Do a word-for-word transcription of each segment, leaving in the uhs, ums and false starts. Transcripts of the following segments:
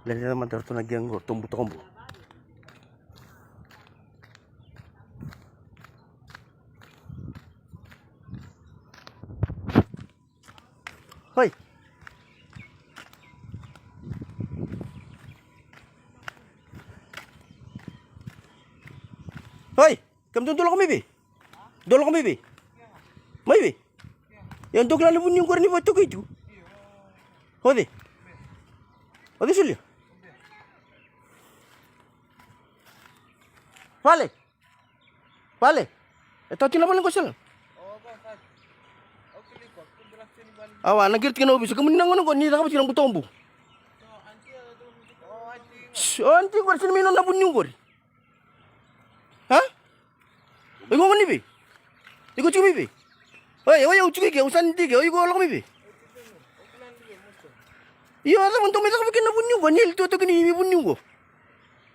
Lele mada ratou na gang qo, ratou butako qo. Oi. Oi, kemudou dou lako mai vei? Dou lako mai vei? Mai vei? Ia dou kila na vuniu qori ni vakatokai tu. Ode. Ode solia. Vale. Vale. E tau tina vale qo sela. Awa, na qiri tiko na ovisa, kemuni na gone qo ni cakava tiko na butobu. O anti qori sina mai nona vuniu qori. Ha? Iko gone vei? Iko tiko mai vei? Oi, oi, au tiko ike, au sa ni tiko, oi, iko lako mai vei? Io, a cava dou mai cakava kina na vuniu qo, ni yali tu toki ni vuniu qo.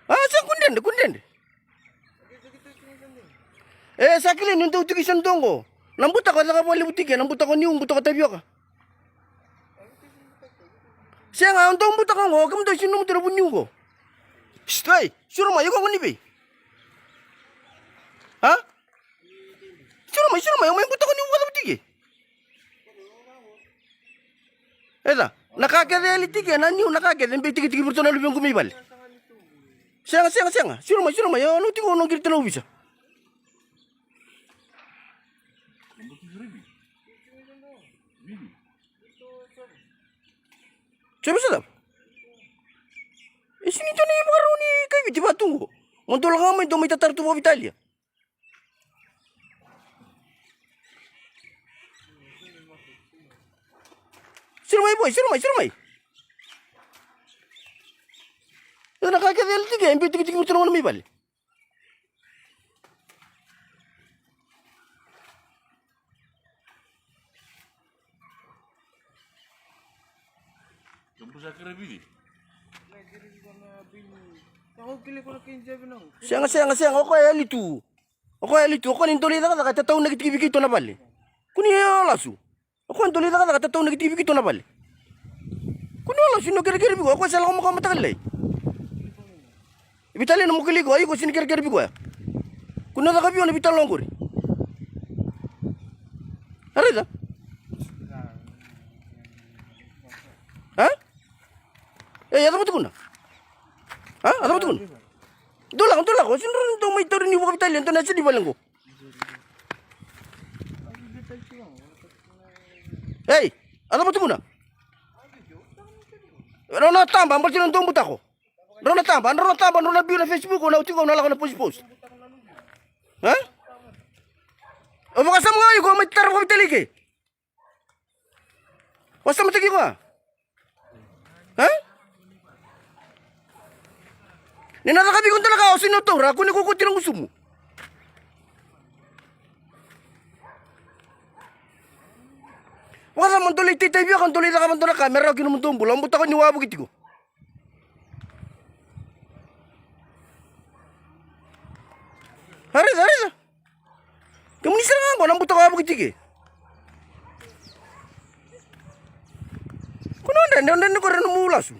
A, sa kudredre, kudredre. E, sa kilai ni dou tiko i sa dou qo. Na butako e caka vakalevu tiko, na butako niu, butako tavioka. Sega, au dau butako qo, kemudou sega ni nomu tu na vuniu qo. Stai, siro mai, iko gone vei? Ha? Siro mai, siro mai, au mai butako niu vakacava tiko. Eca, na ka kece yali tiko, na niu, na ka kece, beu tikitiki vei iratou na luvequ mai vale. Sega, sega, sega, siro mai, siro mai, au na tiko, au na qiri tale na ovisa. Sebe sa cava? E sini dua na ivakarau ni kai Viti vatu qo. Mo dou lako mai, dou mai tatara tu vakaveitalia. Siro mai boy, siro mai, siro mai. Io, na ka kece yali tiko, e beu tikitiki vei iratou na gone mai vale. Sega, sega, sega, o koya e yali tu. O koya e yali tu, o koya ni dou lai cakacaka, e tataunaki tiko vei keitou na vale. Kua ni o lasu. O koya dou lai cakacaka, tataunaki tiko vei keitou na vale. Kua ni o lasu, ni o kerekere vei koya, o koya sa lako makawa mataka lailai. Veitalia na mokili iko, iko sini kerekere vei koya. Kua ni o caka vei au na veitalanoa qori. A raica? A? E, a cava tukuna? A, a cava tukuna? Dou lako, dou lako, sini dou mai tauri ni vakaveitalia, dou na sini vale qo. Ei, a cava tukuna? Drau na taba, baleta na dou butako. Drau na taba, drau na taba, drau na biu na Facebook, na uti ko na lako na post post. Ha? O vakasama ga iko mai tara vakaveitalia ke. Vakasamataki koya. E? Ni na caka vei iko dua na ka o sini o taura, kua ni kaukaua tiko na gusumu. Vakacava mo dou lai teitei vei au ka dou lai cakava dua na ka me rawa kina nomudou bula, o butako ni wavoki tiko. A raica, a raica. Kemuni sara ga qo na butako a vakitike. Ko na dredre, dredre ko re nomu lasu.